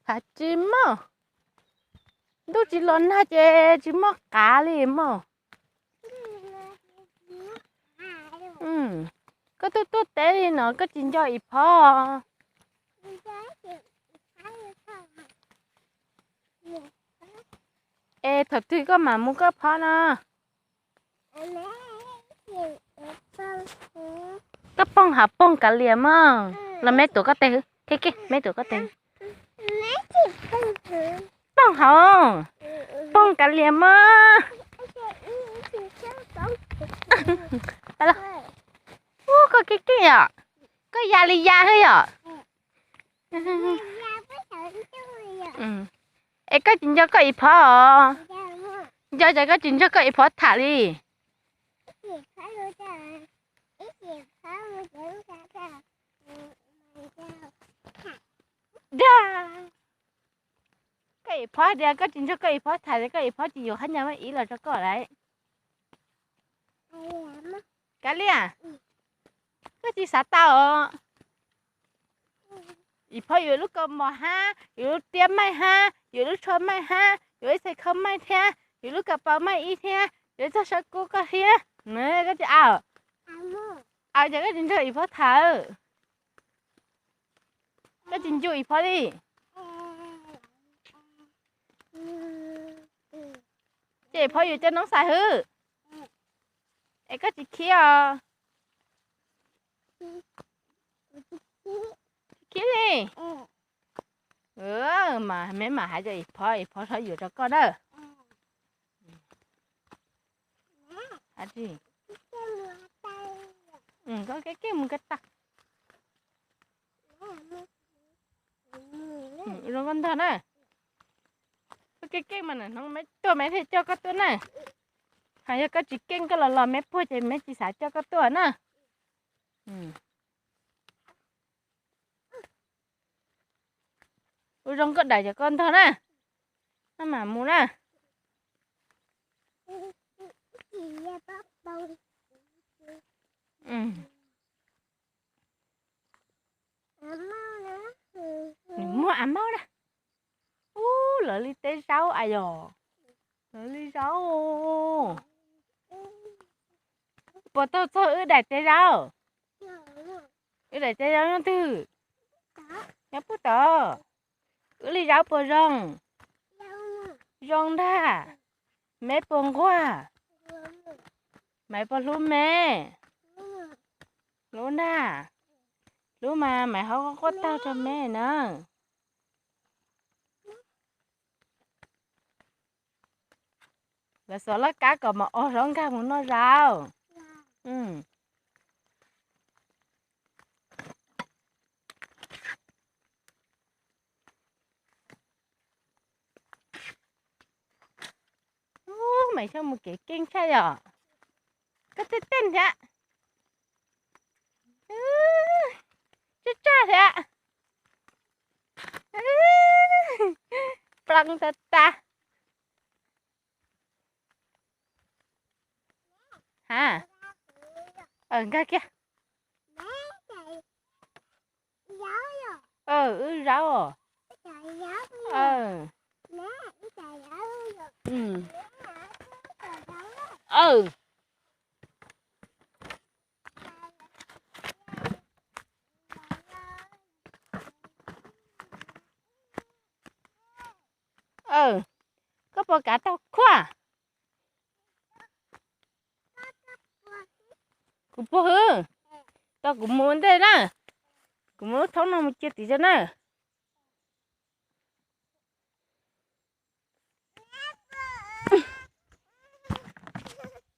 Qav tsis muaj. Ntuj tsis los nag ces tsis muaj qav li mog. Koj tuaj tuaj teb li no koj tsis nco Ib Phob. Es thaum twg koj mam mus koj phob no? Koj poob hauv poob kav liam mog. Los me tuav koj tes hwb, me tuav koj tes. Poob hauv, poob kav liam mog. Ua koj kev keej yom, koj ya li ya hwb yom. Es koj tsis nco koj Ib Phob os? Nco ces koj tsis nrog koj Ib Phob tham li. Koj Ib Phob tias koj tsis nrog koj Ib Phob tham ces koj Ib Phob tsis yuav qhab nya maj ib los rau koj lawm. Kav liam, koj tsis xav tau os. Ib Phob yuav lub kaus mom hab, yuav lub tiab maij hab, yuav lub tsho maij hab, yuav ib txhais khau maij thiab, yuav lub kaus paus maij ib thiab, yuav txog sab kub koj thiab. Koj tsis au? Au ces koj tsis nrog Ib Phob tham. Koj tsis nco Ib Phob li. Ces Ib Phob yuav coj noob xais hwb. Es koj tsis khib os? Khib li. Mas me mam hais rau Ib Phob, Ib Phob txhob yuav rau koj na. Koj kev keej mus koj tag. Zoo koj ntog na. Koj kev keej mas hnub me tuaj me thiaj coj koj tuaj na. Hos yog koj tsis keej koj los los me puag ces me tsis xav coj koj tuaj na. Ua zoo koj daim cov koj ntog na. Maj mam mus na. Nws muaj av maub na. Ub, lawv li teb zaub a yog. Lawv li zaub. Puas tau txog wb daim teb zaub? Wb daim teb zaub nyob twg? Nyob puag tod. Wb li zaub puas zoo? Zoo ntag. Me puas nquag? Maiv puas hlub me? Hlub ntag. Hlub mas Maiv ho quaj tag rau me na. Lawv xov laj kab kom mas o hlob nkag mus noj zaub. Ub, Maiv Xyooj mus kev keej tshaj yom. Koj tej tej thiab. Tsaj tsaj thiab. Plaub tag tag. Ha, nkag kiag. Wb zaub os. Koj puas kav tau khuaj? Kuv puag hwb. Tau kuv mus ua ntej na. Kuv muab lub thoob no mus cia tim zog na.